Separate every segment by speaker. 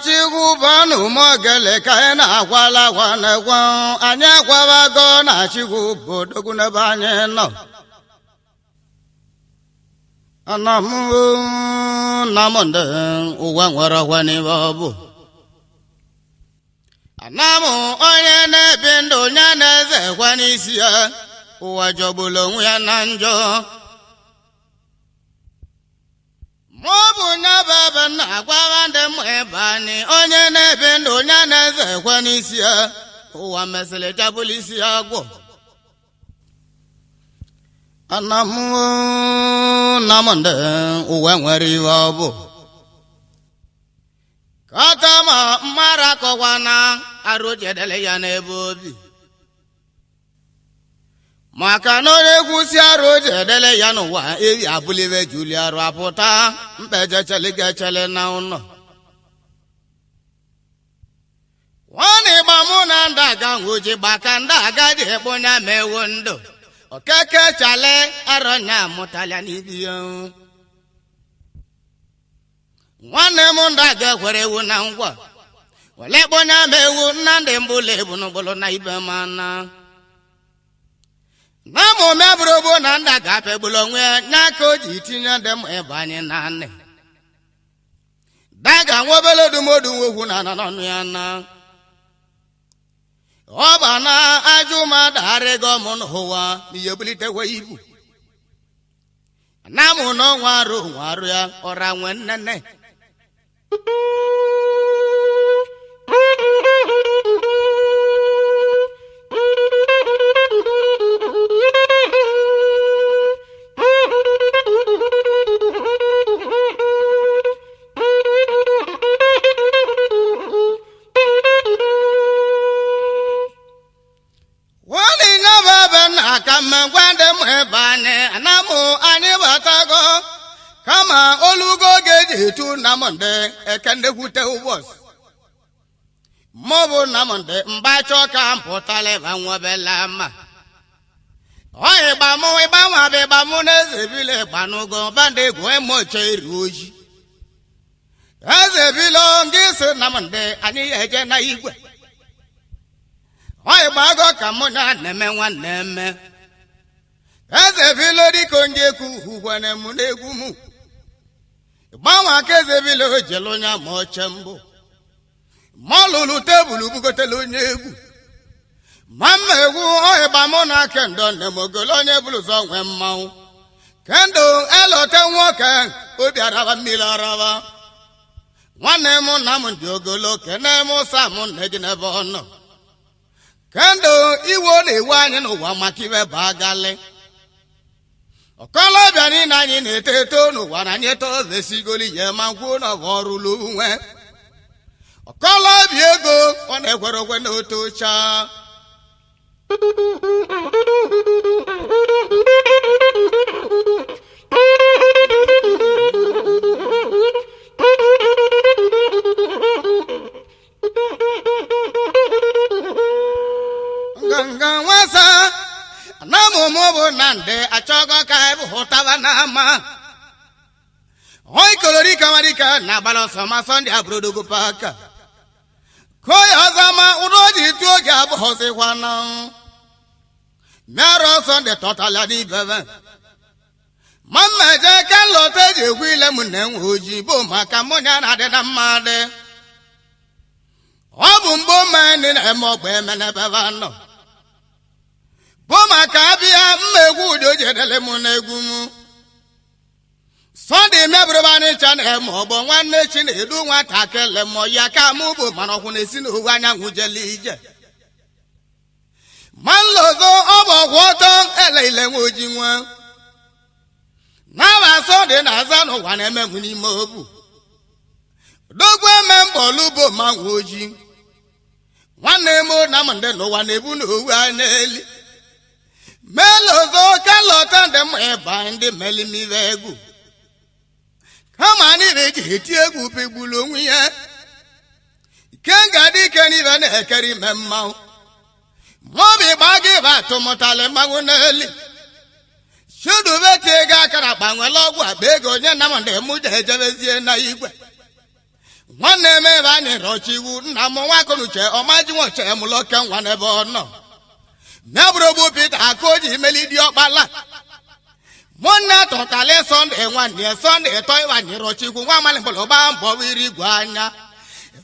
Speaker 1: Chigwu ka anyị na-agwala agwa na-egwe anyị agwabago na Chigwu bụ odogwu n'ebe anyị nọ. Ana m na m ndị ụwa nwere ọgwa n'ebe ọ bụ. Ana m onye na-ebi ndụ ya na-eze ekwe n'isi ya, ụwa jọgburu onwe ya na njọ. Mụ bụ nya bụ ebe m na-agwaba ndị mmụ ebe anyị, onye na-ebi ndụ ya na-eze ekwe n'isi ya, ụwa mesịrị jabụlụ isi ya gwụ. Ana m na m ndị ụwa nwere iwe ọ bụ. Kata ma mmara kọwa na arụ jedele ya n'ebe obi. Maka na onye egwusi arụ jedele ya n'ụwa ebi abụlibe juli arụ apụta mkpejechele gechele na ụlọ. Nwanne ịgba mụ na ndị aga nwoji gbaka ndị aga ji ekponya ma ewu ndụ. Okeke chale arọ nya amụtala n'ibi ya. Nwanne m ndị aga ekwere ewu na ngwa. Wele kponya ma ewu nna ndị mbụla ebu n'ụgbọlụ na ibe mana. Na mụ mebụrụ bụ na ndị aga apegbulu onwe ya n'aka o ji tinye ndị m ebe anyị na nne. Daga nwa obele odumodu nwokwu na ana n'ọnụ ya na. Ọ ba na ajụ ma darịgo mụ n'ụwa n'ihe bulitekwa ibu. Na mụ na ọnwa arụ nwa arụ ya ọra nwe nnenne. Nwanne ya bụ ebe nna ka mma gwa ndị m ebe anyị ana mụ anyị batago kama olugo oge eji etu nna m ndị eke nnekwute ụbọchị. Mụ bụ nna m ndị mba chọọ ka m pụtala ịba nwebela mma. Ọ ịgba mụ ịgba nwa bụ ịgba mụ na eze bile ịgba n'ụgọ bandị egwu eme oche iri oji. Eze bilo ngị sị nna m ndị anyị ya eje na igwe. Ọ ịgbago ka mụ na na-eme nwanne eme. Eze bilo dịka onye ekwu hụkwana mụ n'egwu mụ. Gbanwe aka eze bilo jelu onye ma oche mbụ. Ma ọ lụrụ tebụl bugotelu onye egwu. Ma mma egwu ọ ịgba mụ na kendo nne m ogolo onye bụrụ ụzọ nwee mmanwụ. Kendo elote nwoke obi araba mmiri araba. Nwanne m nna m dị ogolo kene m sa m nne gị n'ebe ọ nọ. Kendo iwe ọ na-ewe anyị n'ụwa maka iwe bụ agalị. Ọkọlọbịa niile anyị na-eto eto n'ụwa na anyị eto vesigoli ya ma kwuo na ọ bụ ọrụlụ nwe. Ọkọlọbịa ego ọ na-ekwere okwe n'otu chaa. Nganga nwasa na mụ bụ na ndị achọghọ ka ebe hụtaba n'ama. Oikolorika marika na agbara ọsọ ma Sọnde abụrụdogo paka. Koya ọzọ ma ụdọ ji tu oge abụghọzikwa na. Mịara Sọnde tọtala n'ibebe. Ma mmeje ka nlọta eji ekwu ile m na enwe ojii bụ maka mụ ya na-adị na mma dị. Ọ bụ mbụ mma ndị na-eme ọgba eme n'ebe ebe nọ. Bụ maka abịa mma egwu ụdị o ji edele m n'egwu m. Sọnde mebụrụ anyị na-eme ọgbọ nwanne chi na-edu nwatakịrị mọ ya ka mụ bụ mana ọkwụ na-esi n'owu anyanwụ jele ije. Ma nlozo ọ bụ ọgwụ ọtọ ele ile nwe oji nwe. Na-aba Nnamdị na-aza n'ụwa na-eme m n'ime obu dogwu eme mba olubo manwụ ojii nwanne m Nnamdị n'ụwa na-ebu n'owu a n'eli melozo ka lọta ndị mma ịba ndị melimive egwu kama n'ibe eji eti egwu pegbulu onwe ya ikenga dike n'ibe na-ekere ime mmanwụ maọbụ ịgba gị bụ atụmụtalị mmanwụ n'eli chudube tie ego aka na akpa nwere ọgwụ akpa ego onye Nnamdị mụ ji ejebezie na igwe nwanne m ebe anyị rọchiwu nna m nwa akọnuche ọmaji nwoche mụlọke nwa n'ebe ọ nọ mebụrụ bụ Pita aka o ji meli ọkpala mụnne tọtali Sọnde nwanne Sọnde tọ ịwanye rọchikwu nwa amalị mkpụrụ gbaa mbọ wiri igwe anya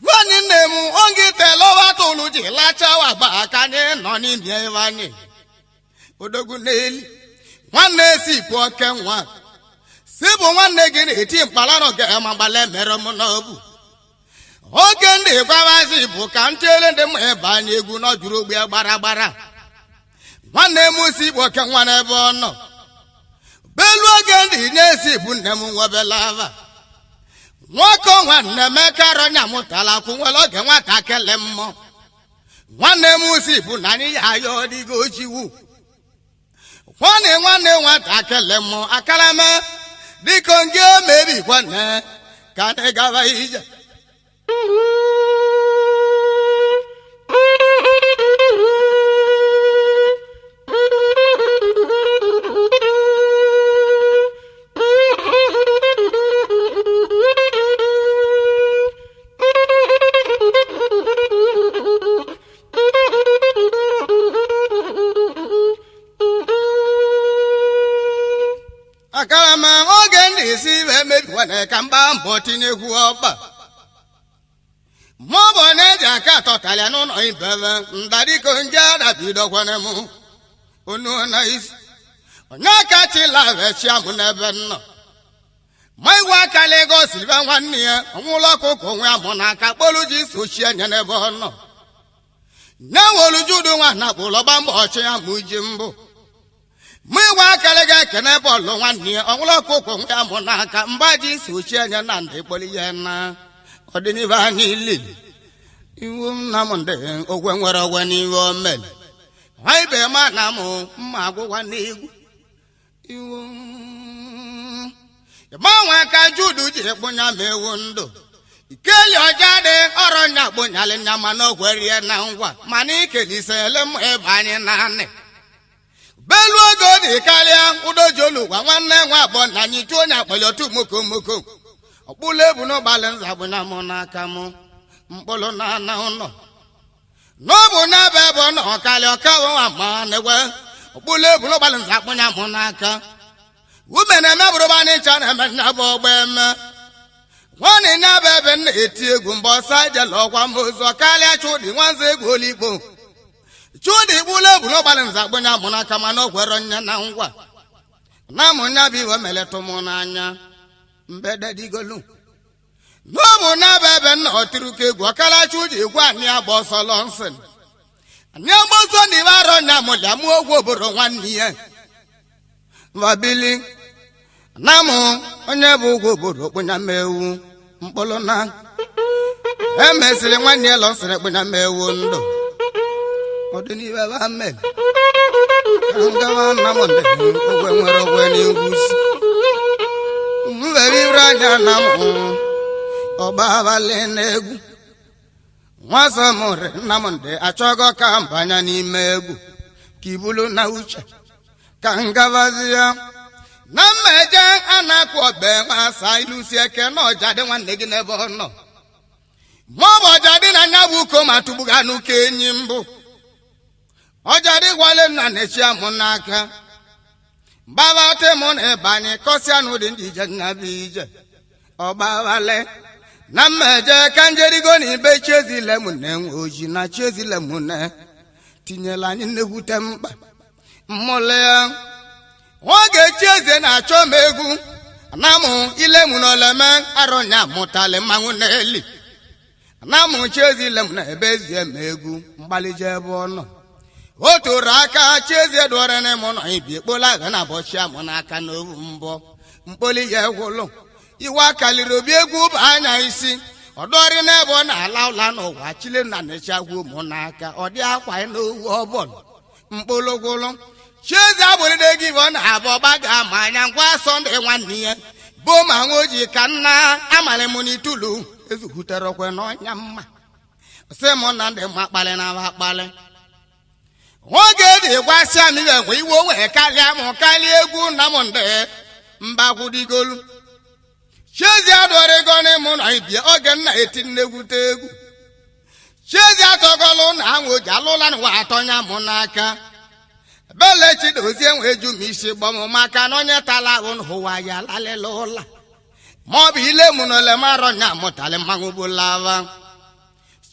Speaker 1: nwanne nne m oge telọwa tụlụ ji lachawa gba aka anyị nọ n'ime ebe anyị odogwu n'eli nwanne si pụ oke nwa si bụ nwanne gị na-eti mkpalarụ ga ma gbalị mere m n'obu oge ndị gwabazi bụ ka m tiele ndị m ebe anyị egwu n'ọjụrụ ogbe gbara gbara nwanne m si bụ oke nwa n'ebe ọ nọ belu oge ndị na-esi bụ nne m nwebelava nwoke nwanne m karọ nya mụtala akwụ nwere oge nwata kele mmụọ nwanne m si bụ na anyị ya ayọ dịgo ochiwu nwanne nwanne nwata kele mmụọ akarama dịka nge emebikwanne ka anyị gaba ije. Akarama oge ndị isi ibe emebikwana ka mgba mbọ tinyekwu ọkpa maọbụ na-eji aka atọtalịa n'ụlọ ibebe ndadiko nje adabidokwana m onu na isi onye aka chila vechia m n'ebe nnọ ma igwe aka Legọs ibe nwanne ya ọnwụlọ ọkụkọ onwe ya mụ n'aka kpolu ji sochie nye n'ebe ọ nọ nye wolu judu nwa na kpụlọ gba mbọ ọchị ya mụ ji mbụ mụ igwe akara ga-ekene bọọlụ nwanne ya ọnwụlọ ọkụkọ onwe ya mụ n'aka mgba ji sochie nye na ndị kpoli ya na ọdịnihu anyị lili iwu Nnamdị ogwe nwere ogwe n'ihe o mere ha ibe ma na mụ mma agwụgwa n'egwu iwu gbanwe aka Judu ji kpụnya m ewu ndụ ikeli ọja dị ọrọ nya kpụnyalị nya mana o kwerie na ngwa mana ikelisele m ebe anyị naanị belu oge ọ dị karịa ụdojolu gwa nwanne nwa abụọ na anyị tụọ onye akpọli otu mokomoko ọkpụlụ ebu n'ụgbalị nza bụ na mụ n'aka mụ mkpụrụ na ana ụlọ n'ọbụ n'ebe ebe ọ nọ ọkalị ọkawo ma na-egwe ọkpụlụ ebu n'ụgbalị nza akpụnya mụ n'aka ume na-eme bụrụba n'ịcha na-eme nya bụ ọgba eme nwanne nya bụ ebe m na-eti egwu mgbe ọsọ ejela ọkwa m ozu karịa Chudi nwanze egwu olikpo Chudi gbula ebu n'ụgbalị nza akpụnya mụ n'aka mana o kwere nya na ngwa na mụ nya bụ iwe meletụ mụ n'anya mbededigolu n'ọbụ n'ebe ebe nna ọtịrịka egwu ọkarachi uji egwu anyị agba ọsọ lọnsịn anyị agba ọsọ na ibe arọ nya mụlịa mụ ogwu obodo nwanne ya vabili na mụ onye bụ ugwu obodo kpụnya m ewu mkpụrụ na emesịrị nwanne ya lọsịrị kpụnya m ewu ndụ ọdịnihu ebe a mere ka ngawa Nnamdị ogwe nwere ogwe n'egwusi mbere ire anya na mụ ọgba abalị n'egwu nwasọmụrị Nnamdị achọghọ ka mbanya n'ime egwu ka ibulu na uche ka ngabazie na mmeje a na-akwụ ọbe nwasa ilusi eke na ọja dị nwanne gị n'ebe ọ nọ maọbụ ọja dị na anya bụ uko ma tugbuga n'uke enyi mbụ ọja dị gwale nna na-echi amụ n'aka gbabate mụ na ebe anyị kọsịa n'ụdị ndị ije nnabụ ije ọgbawale na mmeje ka njerigo na ibe chiezile m na-enwe oji na chiezile m na tinyela anyị nnekwute mkpa mmụlụ ya oge chieze na-achọ m egwu na mụ ile mụ na oleme arọnya mụtalị mmanwụ n'eli na mụ chiezile m na ebe ezie m egwu mgbalije ebe ọ nọ O toro aka Chiezie dụọrọ n'ịmụ nọ ibi ekpola agha na abọchi amụ n'aka n'ovu mbọ mkpoli ya egwụlụ iwe akaliri obi egwu bụ anya isi ọdọrị n'ebe ọ na-ala ụla n'ụwa chile na nechagwu mụ n'aka ọ dị akwa n'owu ọbọlụ mkpologwụlụ. Chieze agbụrịde gị ọ na-abụ ọgbaga ma anya ngwa Sọnde nwanne ya bụ ma nwa ojii ka nna amalị m n'itulu ezuhuterekwe n'ọnya mma sị m na ndị mma kpalị na akpalị oge dị gwasịa m ibe nwe iwe wee karịa m karịa egwu nna m ndị mbakwudigolu. Chiezi adọrịgo n'ịmụ na ibie oge nna eti nnekwute egwu. Chiezi atọgọlụ na anwụ ji alụla n'ụwa atọnya mụ n'aka. Bele Chidozie nwee ju m isi gbọm maka na onye tala ahụ n'ụwa ya lalịla ụla ma ọ bụ ile mụ na ole marọ nya mụtalị mmanwụ bụlava.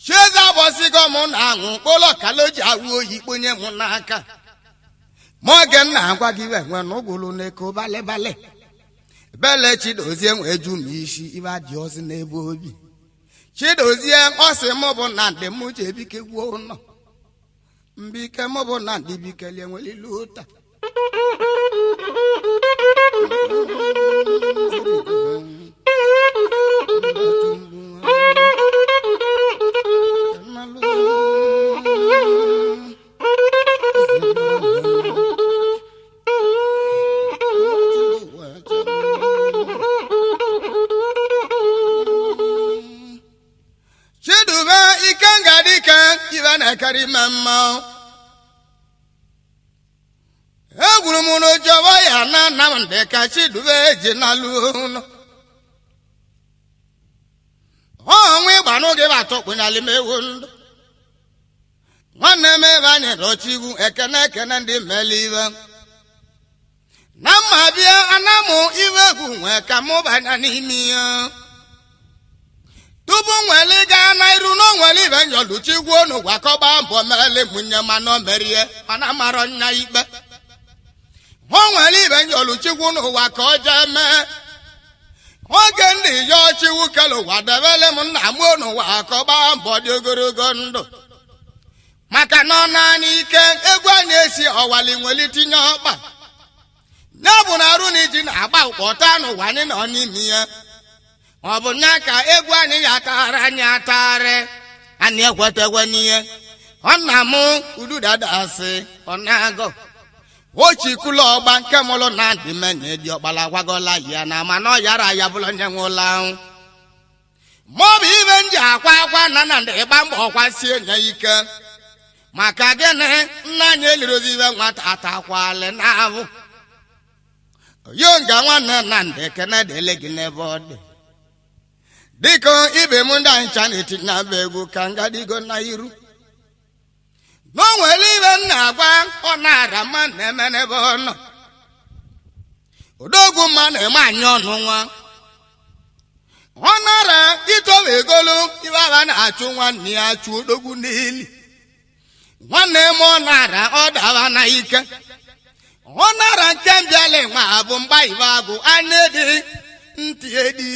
Speaker 1: Chiezi abọsigo mụ na anwụ mkpụrụ kaloji awụ oyi kponye mụ n'aka ma oge nna agwa gị iwe nwe na ụgwụlụ na-eko balịbalị. Bele Chidozie nwee ju m isi ibe adị ọzọ n'ebe obi. Chidozie ọ sị mụ bụ Nnamdị mụ ji ebike gwuo ụlọ mbike mụ bụ Nnamdị bikelie nwere ilu ụta. Chidube ikenga dike ibe na-ekere ime mma egwuru m n'ojọba ya na Nnamdị ka Chidube ji n'alụ ụlọ ọnwa ịgba n'oge bụ atọ kpụnyalị m ewu ndụ nwanne m ebe anyị rọchigwu ekene ekene ndị mmeli ibe na mma bịa anamụ iwe egwu nwee ka mụ banya n'ime ya tupu nwere gaa na iru na onwere ibe njọluchigwu onu gwakọba mbọ mere mụnye mana o merie mana marọ nya ikpe o nwere ibe njọluchigwu n'ụwa ka ọ jee mee oge ndị ya ọchịwu kele ụwa debele m nna m n'ụwa ka ọ gbaa mbọ dị ogologo ndụ maka na ọ naanị ike egwu anyị esi ọwali nwere tinye ọkpa ya bụ na arụ na iji na-agba ụkpọta n'ụwa anyị nọ n'ime ya ọ bụ nya ka egwu anyị ya atagharị anyị atagharị anyị ekwetekwe n'ihe ọ na mụ ududadasị ọ na-agọ ochikula ọgba nke mụlụ na ndị menye dị ọkpala gwagọla ya na mana ọ yara ya bụla onye nwụla anwụ ma ọ bụ ibe m ji akwa akwa na na ndị ịgba mbọ ọkwa sie nye ike maka gịnị nna anyị elirozi ibe nwata atakwalị na-abụ yo nga nwanne Nnamdị ekene dịle gị n'ebe ọ dị dịka ibe m ndị anyị ncha na-etinye abụ egwu ka ngadigo na iru na o nwere ibe m na-agwa ọ na-ara mma na-eme n'ebe ọ nọ odogwu mma na-eme anyị ọnụ nwa ọ nara itobe egolu ibe aba na-achụ nwanne ya achụ odogwu n'ili nwanne m ọ nara ọ daba na ike ọ nara nke mbịala nwa abụ mgba ibe agụ anya dị ntị edi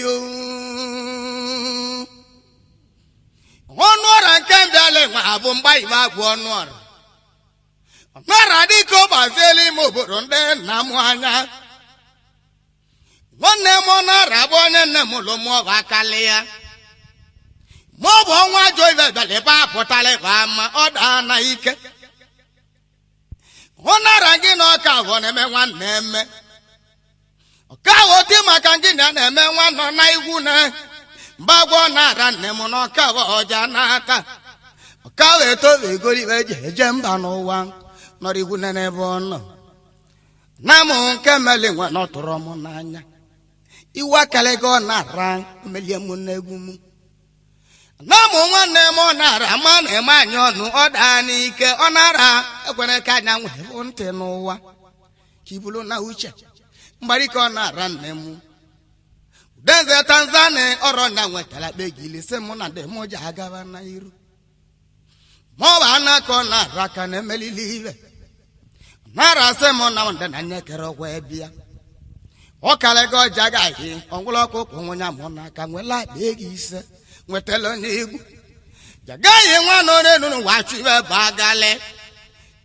Speaker 1: ọnụ ọra nke mbịala nwa abụ mgba ibe agụ ọnụ ọra nara dịka ọ gbaziela ime obodo ndị nna m anya nwanne m ọ nara bụ onye nne m lụ mụọ bụ akalị ya ma ọ bụ ọnwa ajọ ibe bịara ebe apụtala ebe ama ọ daa na ike ọ nara gị na ọka ahụ na-eme nwanne eme ọka ahụ dị maka gị na na-eme nwanne na igwu na mgbagwọ nara nne m na ọka ahụ ọja n'aka ọka ahụ etobe egoribe eji eje mba n'ụwa nọrọ igwu na n'ebe ọ nọ na mụ nke meli nwe na ọ tụrụ m n'anya iwe akalịga ọ nara melie m n'egwu m na mụ nwanne m ọ nara ma na-eme anyị ọnụ ọ daa n'ike ọ nara ekwere ka anya nwee bụ ntị n'ụwa ka ibulu na uche mgbarike ọ nara nne m udeze Tanzania ọrọ nya nwetara kpegili sị mụ na ndị mụ ji agaba na iru ma ọ bụ anaka ọ nara aka na-emelili ibe nara sị mụ na ndị na nye kere ọgwa bịa ọ karịga ọja gaghị ọgwụlọ ọkụkọ nwụnya mụ n'aka nwela akpa ego ise nwetala onye egwu jagaghị nwa nọ n'elu n'ụwa chụ ibe bụ agalị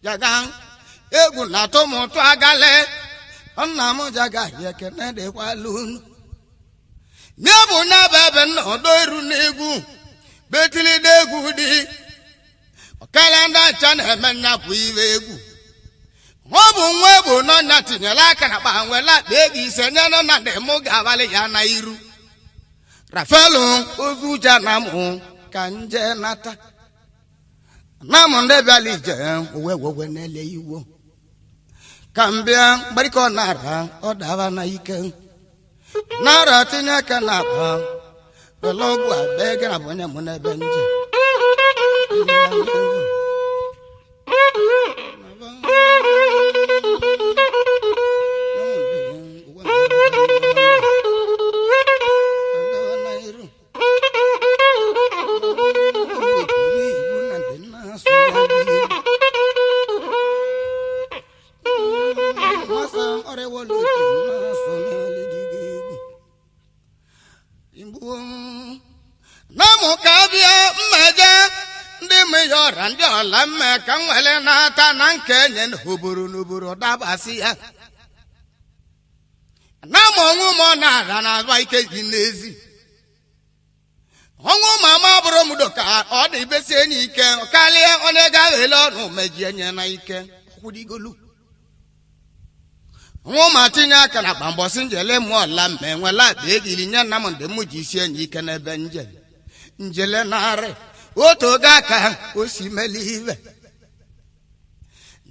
Speaker 1: Jaga egwu na-atụ m ụtọ agale nna m jaga ya ekene dịkwala unu. Nye bụ nyaba ebe nna ọdọ iru n'egwu betilide egwu dị ọkala ndị ncha na-eme nya bụ iwe egwu. Ọ bụ nwa egbu n'ọnya tinyere aka na akpa nwere akpa ego ise nye nọ na ndị mụ ga-abalị ya na iru. Rafelu ozu uche na mụ ka nje nata na mụ ndị bịala ije uwe wewe n'ele iwo ka m bịa mgbarịkọ nara ọ daba na ike nara tinye aka na akpa were ọgwụ abịa ego na bụ onye mụ n'ebe nje. Ndị ọla mme ka m nwere na-ata na nke enye n'oboro n'oboro dabasị ya na ma ọnwụ ma ọ na-ara na-agba ike ji n'ezi ọnwụ ma ama bụrụ m ka ọ dị besi enyi ike karịa onye ga-aghele ọnụ meji enye na ike kwudigolu ọnwụ ma tinye aka na akpa njele mụ ọla mme nwela akpa egili nye nna m ndị m ji isi enyi ike n'ebe nje njele narị otu oge aka o si meli ibe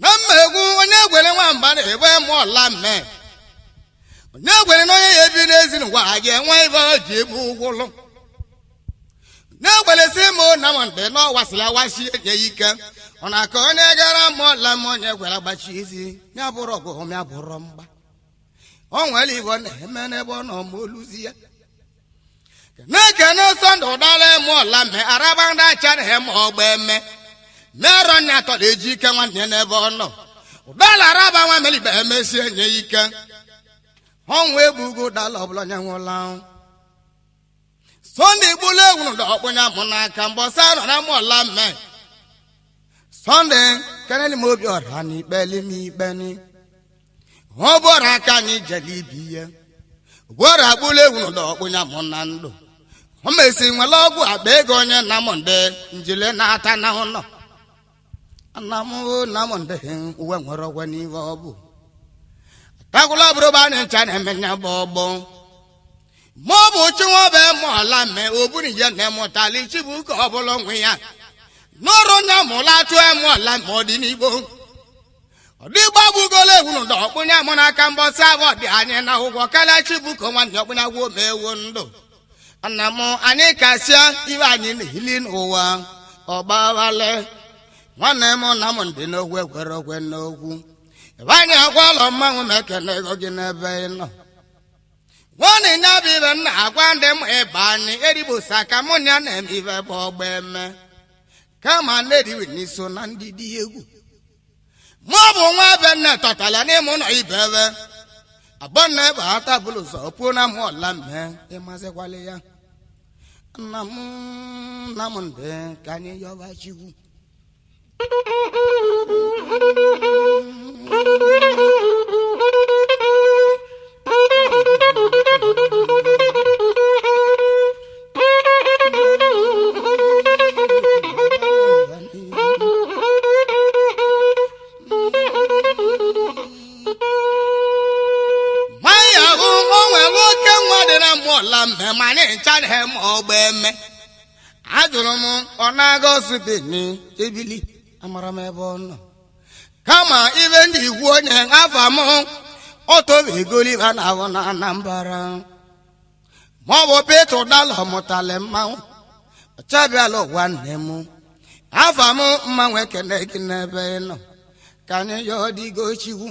Speaker 1: na mma egwu onye gwere nwamba na-egbe mụ ọla mme onye gwere na onye ya ebi n'ezi n'ụwa a ga-enwe ibe o ji ebu ụgwụlụ onye gwere si m na m ndị na ọwasịrị awasị enye ike ọ na-aka onye gara mụ ọla m onye gwere gbachi isi ya bụrụ ọgụ ya bụrụ mgba o nwere ibe ọ na-eme n'ebe ọ nọ ma oluzi ya na-ekene sọnde ụdala eme ọla mme araba ndị achara eme ọgba eme merọ nya atọ na-eji ike nwanne n'ebe ọ nọ ụdala araba nwa melibe emesie nye ike ọnwụ egbugo ụdala ọbụla onye nwụla sọnde gbulu egwu na ọkpụnya mụ n'aka mbọsa nọ na mụ ọla mme sọnde keneli m obi ọra na ikpeli m ikpeni ọ bụrụ aka anyị jere ibi ihe gwara agbụla egwu na ọkpụnya mụ na ndụ o mesi nwere ọgwụ akpa ego onye nna m ndị njile na-ata na ụlọ nna m nna m ndị uwe nwere ọgwe n'ihe ọ bụ takwụla bụrụ ba anyị ncha na-eme nya bụ ọgbọ ma ọ bụ chinwobe mụọla mme oburu ya na-emụtali chibuka ọ bụla onwe ya n'ọrụ nya mụla tụọ mụọla ma ọ dị n'igbo ọdịgba bugolo egwu na ọkpụnya mụ n'aka mbọsị abụ dị anyị na ụgwọ karịa chibuka nwanne ọkpụnya gwuo ma ewu ndụ nna m anyị kasịa ibe anyị na-eli n'ụwa ọgbawale nwanne m na m ndị n'okwu ekwere okwe n'okwu ebe anyị agwalọ mmanwụ m ekene ego gị n'ebe ị nọ nwanne ya bụ ibe nna agwa ndị m ịba anyị erigbosa ka mụ na ya na-eme ibe bụ ọgba eme kama na-eriwe n'iso na ndị dị egwu mụ bụ nwa be nne tọtara n'ime ụlọ ibe ebe abụọ na ebe ata bụlụ ụzọ pụọ na mụ ọla mme ịmazịkwala ya nna m nna m ndị ka anyị yọba chikwu. Manya bụ o nwere oke nwa dị na mmụọla mme ma anyị ncha na-eme ọgba eme ajụrụ m ọ na-aga osibini ebili amara m ebe ọ nọ kama ibe ndị ikwu onye afa m ọtọbegoliba na ahụ na Anambra ma ọ bụ Peter Ụdala mụtali mmanwụ ọchabiala ụwa nne m afa m mmanwụ ekene gị n'ebe ị nọ ka anyị yọọ dịgo chikwu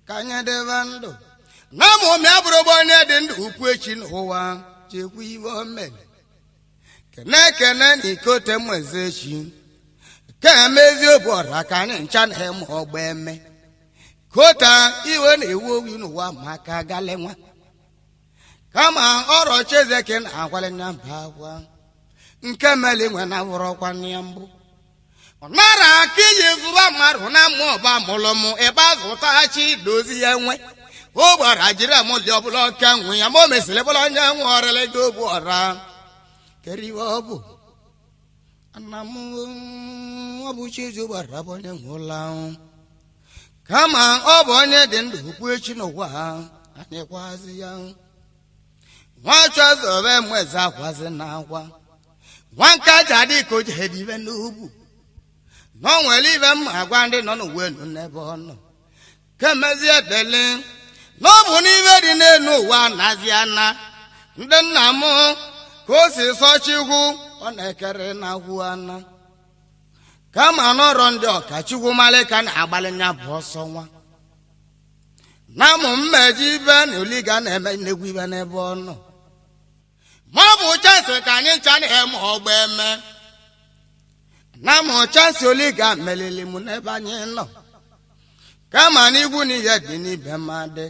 Speaker 1: ka anyị debe ndụ na mụ ya bụrụ onye dị ndụ ukwu echi n'ụwa chekwa iwe o mere kene kene na ikote m eze echi ke emezi obu ọra ka anyị ncha na-eme ọgba eme kota iwe na-ewu owu n'ụwa maka galenwa kama ọrọ chezeke na-akwali nya mba akwa nke meli nwe na wụrọkwa ya mbụ Ọ nara aka iji zụba mmadụ na mmụọ ọba mụrụ m ebe azụta chi dozi ya nwe o gbara jiri amụli ọbụla ọka nwe ya ma o mesịrị bụla onye nwe ọrịrị gị ogbu ọra kere iwe ọ bụ ana m ọ bụ chizu gbara bụ onye nwụla kama ọ bụ onye dị ndụ okwu echi n'ụwa anyị kwazi ya nwa chọzọbe mweze akwazi na akwa nwa nka ji adị ka o jehede ibe n'ugwu na o nwere ibe mma agwa ndị nọ n'ụwa elu n'ebe ọ nọ kemezie dele na ọ bụ n'ibe dị n'elu ụwa nazi ana ndị nna m ka o si sọ chikwu ọ na-ekere na agwụ ana kama n'ọrọ ndị ọkachukwu malika na-agbalị nya bụ ọsọ nwa na mụ mmeji ibe na oliga na-eme nnegwu ibe n'ebe ọ nọ ma ọ bụ chansị ka anyị ncha na-eme ọgba eme na mụ chansị oliga melili m n'ebe anyị nọ kama n'igwu na ihe dị n'ibe ma dị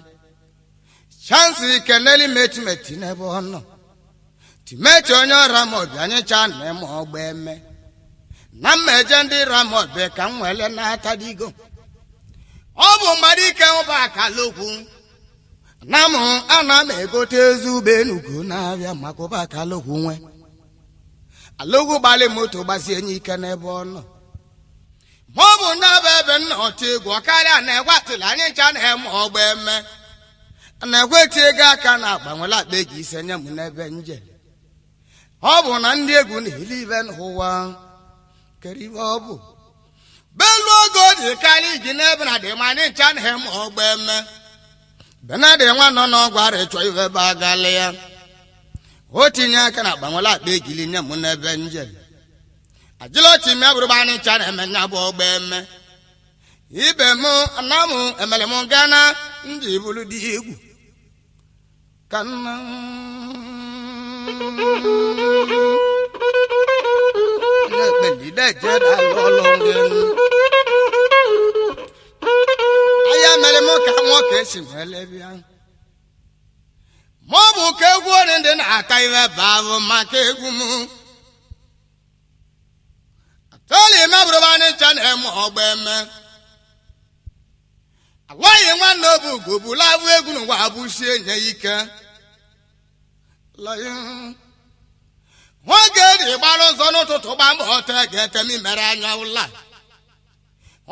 Speaker 1: chansị keneli metimeti n'ebe ọ nọ timeti onye ọra ma ọbịa anyị cha na-eme ọgba eme na mmeje ndị ramọbịa ka m nwele na-ata digo ọ bụ mgbada ike ụba akalokwu na mụ ana m egote ezi ube enugu na-abịa maka ụba akalokwu nwe alogwu gbalị moto gbasie nye ike n'ebe ọ nọ ma ọ bụ n'ebe ebe nna ọtụ egwu ọkarịa na-egwatịla anyị ncha na-eme ọgba eme na-egweti ego aka na akpa nwere akpa ego ise nye m n'ebe nje ọ bụ na ndị egwu na-eli ibe n'ụwa kere ibe ọ bụ belu oge o ji karịa iji n'ebe na dị ma anyị ncha na-eme ọgba eme benadị nwa nọ n'ọgwụ ara ịchọ ife ebe agalị ya o tinye aka na akpa nwere akpa egili nye m n'ebe nje ajịlọchi m ya bụrụ anyị ncha na-eme nya bụ ọgba eme ibe m na mụ emere m gana ndị bụrụ dị egwu ka nna anya mere m ka nwoke si nwere bịa ma ọ bụ ka egwu onye ndị na-ata ihe bụ ahụ maka egwu m atọli mebụrụ anyị ncha na-eme ọgba eme alọghị nwanne obu gobula abụ egwu n'ụwa abụsie nye ike nwoke dị gbara ụzọ n'ụtụtụ gba mbọ ọtọ ga-ete m mere anya ụla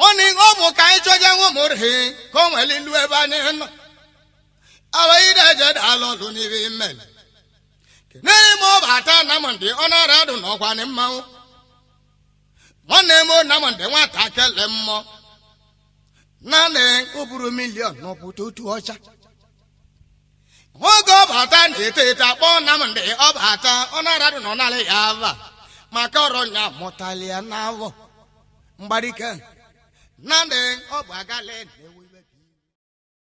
Speaker 1: ọ na ọ bụ ka anyị chọje nwa ụmụrị ka o nwere ilu ebe anyị nọ alọghịdeje dala ọdụ n'ibe imere n'ime ọ bụ ata namdị ọ nara adụ n'ọkwa ndị mmanwụ nwanne m namdị nwata kele mmụọ naanị o buru miliọn n'ọpụta otu ọcha oge ọbata na-eto eto akpọ Nnamdị ọbata ọ na-aradụ nọ narị ya ava maka ọrụ nya mụtali ya n'avọ mgbarike Nnamdị ọ bụ agali na-ewu ibe.